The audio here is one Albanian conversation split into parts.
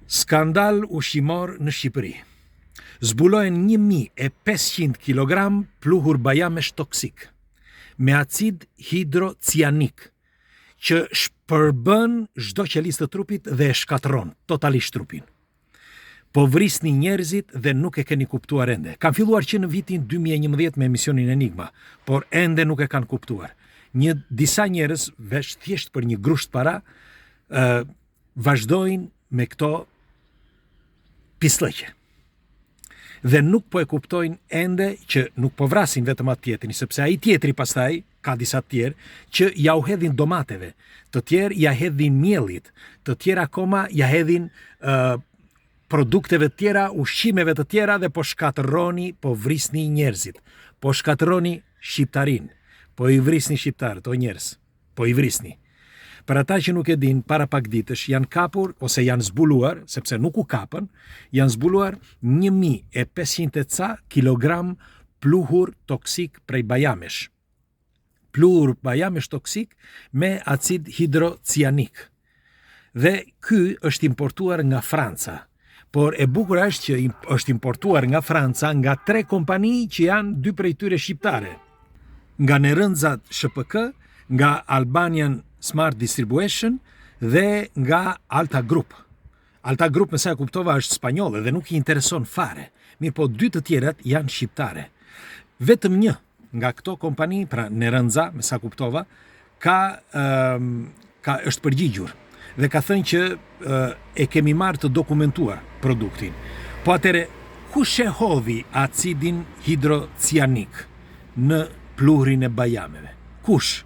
Skandal ushqimor në Shqipëri. Zbulohen 1500 kilogram pluhur bajamesh toksik me acid hidrocianik që shpërbën çdo qelizë të trupit dhe e shkatërron totalisht trupin. Po vrisni njerëzit dhe nuk e keni kuptuar ende. Kam filluar që në vitin 2011 me emisionin Enigma, por ende nuk e kanë kuptuar. Një disa njerëz veç thjesht për një grusht para, ë vazhdojnë me këto pisllëqe. Dhe nuk po e kuptojnë ende që nuk po vrasin vetëm atë tjetrin, sepse ai tjetri pastaj ka disa të tjerë që ja u hedhin domateve, të tjerë ja hedhin miellit, të tjerë akoma ja hedhin uh, produkteve të tjera, ushqimeve të tjera dhe po shkatërroni, po vrisni njerëzit, po shkatërroni shqiptarinë, po i vrisni shqiptarët, o njerëz, po i vrisni. Për ata që nuk e dinë, para pak ditësh janë kapur ose janë zbuluar, sepse nuk u kapën, janë zbuluar 1500 e ca kilogram pluhur toksik prej bajamesh. Pluhur bajamesh toksik me acid hidrocianik. Dhe ky është importuar nga Franca. Por e bukura është që është importuar nga Franca nga tre kompani që janë dy prej tyre shqiptare. Nga Nerënza SHPK, nga Albanian Smart Distribution dhe nga Alta Group. Alta Group me sa e kuptova është spanjolle dhe nuk i intereson fare. Mirëpo dy të tjerat janë shqiptare. Vetëm një nga këto kompani, pra Nerënza, me sa kuptova, ka, um, ka është përgjigjur dhe ka thënë që uh, e kemi marrë të dokumentuar produktin. Po atëherë, kush e hodhi acidin hidrocianik në pluhrin e bajameve? Kush?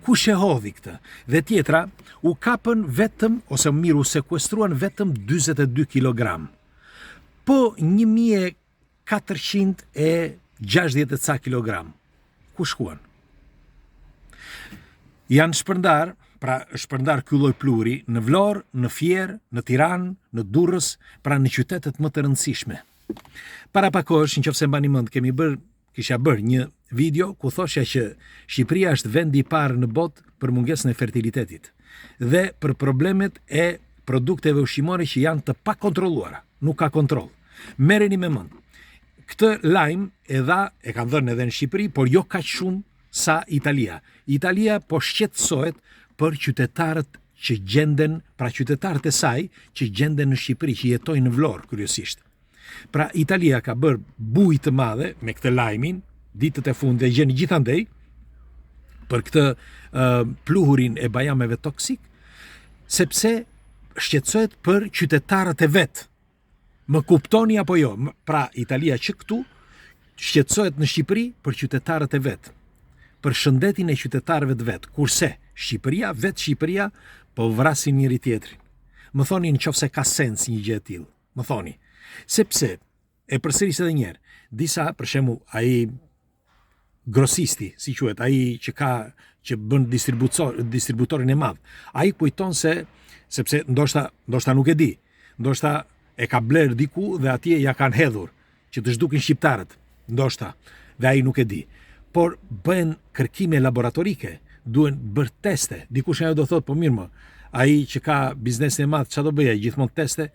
Kush e hodhi këtë? Dhe tjetra, u kapën vetëm, ose më mirë u sekuestruan vetëm 42 kg. Po 1460 e ca kilogram. Ku shkuan? Janë shpërndar, pra është shpërndar ky lloj pluhuri në Vlorë, në Fier, në Tiranë, në Durrës, pra në qytetet më të rëndësishme. Para pak kohësh, në qoftë se mbani mend, kemi bërë Kisha bërë një video ku thosha që Shqipëria është vendi i parë në botë për mungesën e fertilitetit dhe për problemet e produkteve ushqimore që janë të pakontrolluara, nuk ka kontroll. Merreni me mend. Këtë lajm e dha, e kanë dhënë edhe në Shqipëri, por jo kaq shumë sa Italia. Italia po shqetësohet për qytetarët që gjenden, pra qytetarët e saj që gjenden në Shqipëri, që jetojnë në Vlorë kryesisht. Pra Italia ka bërë bujë të madhe me këtë lajmin, ditët e fundit e gjeni gjithandej për këtë uh, pluhurin e bajameve toksik, sepse shqetësohet për qytetarët e vet. Më kuptoni apo jo? Pra Italia që këtu shqetësohet në Shqipëri për qytetarët e vet, për shëndetin e qytetarëve të vet, kurse Shqipëria, vetë Shqipëria po vrasin njëri-tjetrin. Më thoni në qoftë se ka sens një gjë e tillë. Më thoni, sepse e përsëris edhe një herë, disa për shembull ai grosisti, si quhet, ai që ka që bën distributor distributorin e madh, ai kujton se sepse ndoshta ndoshta nuk e di, ndoshta e ka bler diku dhe atje ja kanë hedhur që të zhdukin shqiptarët, ndoshta dhe ai nuk e di. Por bëhen kërkime laboratorike, duhen bërë teste. Dikush nga ju do thotë, po mirë më, ai që ka biznesin e madh, çfarë do bëjë ai gjithmonë teste?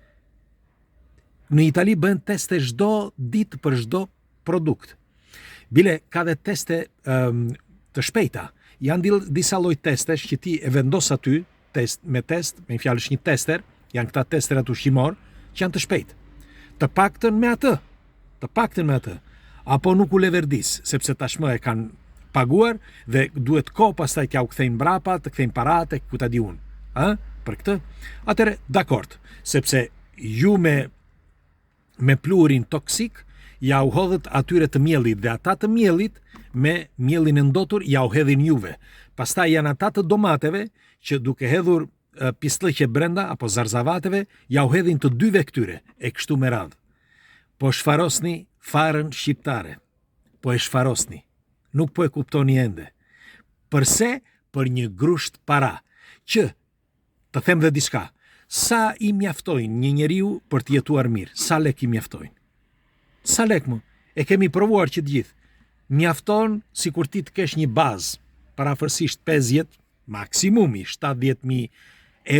Në Itali bëhen teste çdo ditë për çdo produkt. Bile ka dhe teste um, të shpejta. Janë disa lloj testesh që ti e vendos aty, test me test, me një fjalë është një tester, janë këta testerat ushqimor që janë të shpejtë. Të paktën me atë, të paktën me atë. Apo nuk u leverdis, sepse tashmë e kanë paguar dhe duhet kohë pastaj t'ja u kthejnë mbrapa, të kthejnë paratë, ku ta di unë. Ë? Për këtë? Atëherë, dakord, sepse ju me me pluhurin toksik ja u hodhët atyre të miellit dhe ata të miellit me miellin e ndotur ja u hedhin juve. Pastaj janë ata të domateve që duke hedhur pisllëqe brenda apo zarzavateve ja u hedhin të dyve këtyre e kështu me radhë. Po shfarosni farën shqiptare. Po e shfarosni. Nuk po e kuptoni ende. Përse? Për një grusht para, që Të them dhe diçka, sa i mjaftojnë një njeriu për të jetuar mirë? Sa lek i mjaftojnë? Sa lek më? E kemi provuar që të gjithë. Mjafton sikur ti të kesh një bazë, përafërsisht 50, maksimumi 70.000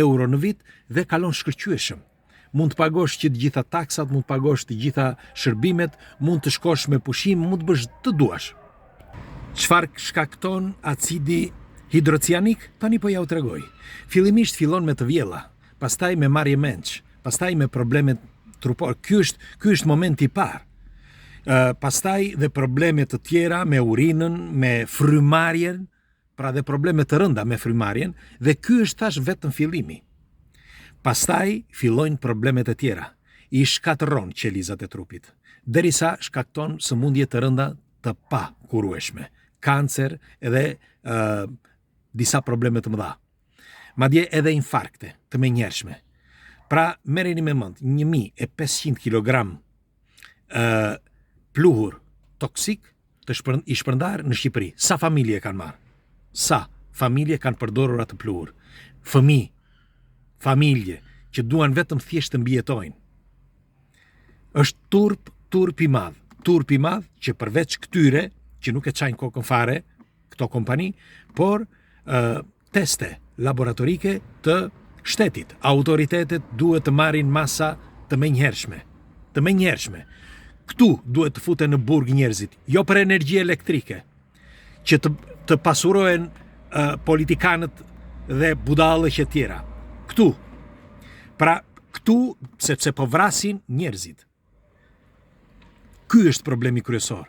euro në vit dhe kalon shkëlqyeshëm. Mund të pagosh që të gjitha taksat, mund të pagosh të gjitha shërbimet, mund të shkosh me pushim, mund të bësh të duash. Çfarë shkakton acidi hidrocianik? Tani po ja u tregoj. Fillimisht fillon me të vjella, pastaj me marrje mendsh, pastaj me probleme trupore. Ky është ky është momenti i parë. Ë pastaj dhe probleme të tjera me urinën, me frymarrjen, pra dhe probleme të rënda me frymarrjen dhe ky është tash vetëm fillimi. Pastaj fillojnë problemet e tjera. I shkatërron qelizat e trupit, derisa shkakton sëmundje të rënda të pakurueshme, kancer edhe ë disa probleme të mëdha. Madje edhe infarkte të menjëhershme. Pra, merreni me mend, 1500 kg ë pluhur toksik të shpërn, i shpërndarë në Shqipëri. Sa familje kanë marrë? Sa familje kanë përdorur atë pluhur? Fëmijë, familje që duan vetëm thjesht të mbijetojnë. Është turp, turp i madh, turp i madh që përveç këtyre që nuk e çajnë kokën fare këto kompani, por ë teste laboratorike të shtetit. Autoritetet duhet të marrin masa të menjëhershme, të menjëhershme. Këtu duhet të futen në burg njerëzit, jo për energji elektrike, që të të pasurohen uh, politikanët dhe budallëqe të tjera. Këtu. Pra, këtu sepse po vrasin njerëzit. Ky është problemi kryesor.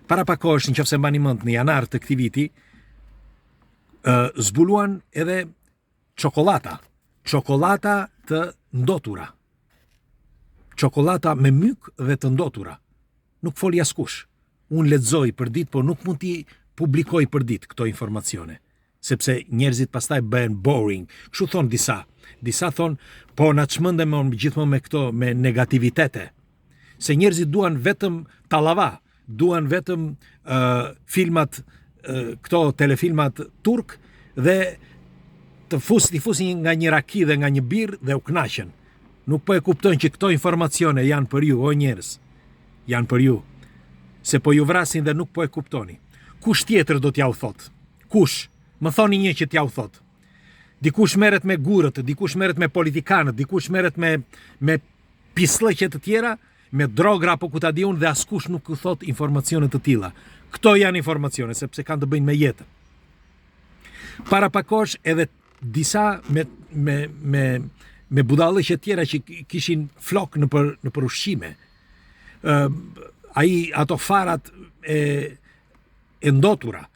Para pak kohësh, në qoftë se mbani mend në janar të këtij viti, ë zbuluan edhe çokollata, çokollata të ndotura. Çokollata me myk dhe të ndotura. Nuk foli askush. Unë lexoj për ditë, por nuk mund t'i publikoj për ditë këto informacione sepse njerëzit pastaj bëhen boring. Kështu thonë disa. Disa thonë, po na çmende më gjithmonë me këto me negativitete. Se njerëzit duan vetëm tallava, duan vetëm uh, filmat uh, këto telefilmat turk dhe të fus t'i fusin nga një raki dhe nga një birrë dhe u kënaqen. Nuk po e kuptojnë që këto informacione janë për ju, o njerëz. Janë për ju. Se po ju vrasin dhe nuk po e kuptoni. Kush tjetër do t'jua thotë? Kush? Më thoni një që t'jua thotë. Dikush merret me gurët, dikush merret me politikanët, dikush merret me me pisllëqe të tjera, me drogra apo ku ta di unë dhe askush nuk u thotë informacione të tilla. Këto janë informacione sepse kanë të bëjnë me jetën. Para pak kohësh edhe disa me me me me budallëqe të tjera që kishin flokë nëpër nëpër ushqime. Ë ai ato farat e e ndotura,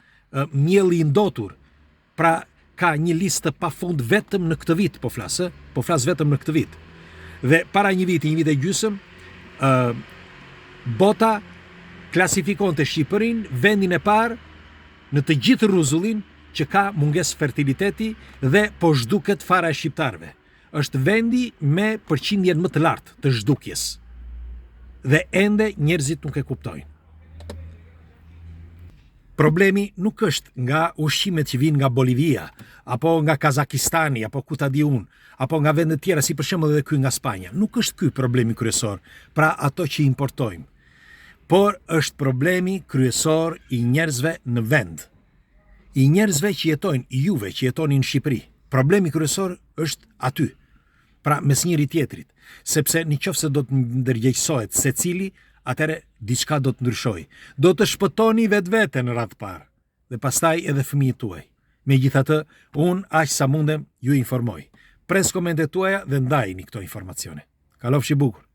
mielli i ndotur. Pra ka një listë të pafund vetëm në këtë vit, po flas, ë, po flas vetëm në këtë vit. Dhe para një viti, një vit e gjysëm, ë bota klasifikonte Shqipërinë vendin e parë në të gjithë rruzullin që ka mungesë fertiliteti dhe po zhduket fara e shqiptarëve. Është vendi me përqindjen më të lartë të zhdukjes. Dhe ende njerëzit nuk e kuptojnë. Problemi nuk është nga ushqimet që vijnë nga Bolivia, apo nga Kazakistani, apo ku ta di unë, apo nga vende të tjera, si për shembull edhe ky nga Spanja. Nuk është ky problemi kryesor, pra ato që importojmë. Por është problemi kryesor i njerëzve në vend. I njerëzve që jetojnë, i juve që jetoni në Shqipëri. Problemi kryesor është aty. Pra mes njëri tjetrit, sepse në qoftë se do të ndërgjegjësohet secili, atëherë diçka do të ndryshojë. Do të shpëtoni vetveten në radhë të parë dhe pastaj edhe fëmijët tuaj. Megjithatë, unë aq sa mundem ju informoj. Pres komentet tuaja dhe ndajini këto informacione. Kalofshi bukur.